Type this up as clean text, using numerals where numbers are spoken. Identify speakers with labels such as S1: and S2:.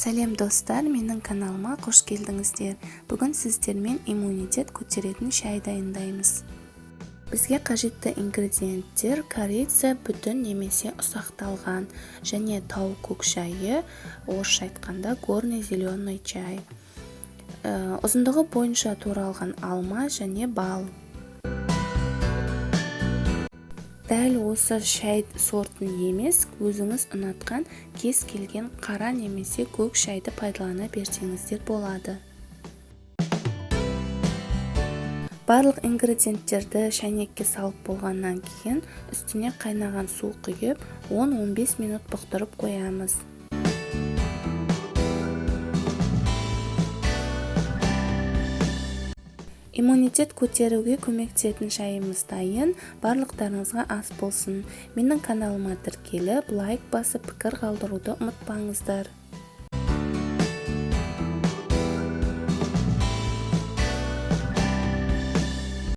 S1: Сәлем, достар! Менің каналыма қош келдіңіздер. Бүгін сіздермен иммунитет көтеретін шай дайындаймыз. Бізге қажетті ингредиенттер: корица, бүтін немесе ұсақталған, және тау көк шайы, орысша айтқанда горный зеленый чай, ұзындығы бойынша туралған алма және бал. Дәл осы шай сортын емес, өзіңіз ұнатқан кез келген қара немесе көк шайды пайдалана берсеңіздер болады. Барлық ингредиенттерді шәйнекке салып болғаннан кейін, үстіне қайнаған су құйып, 10-15 минут бұқтырып қоямыз. Иммунитет көтеруге көмектесетін шайымыз дайын. Барлықтарыңызға ас болсын! Менің каналыма тіркеліп, лайк басып, пікір қалдыруды ұмытпаңыздар.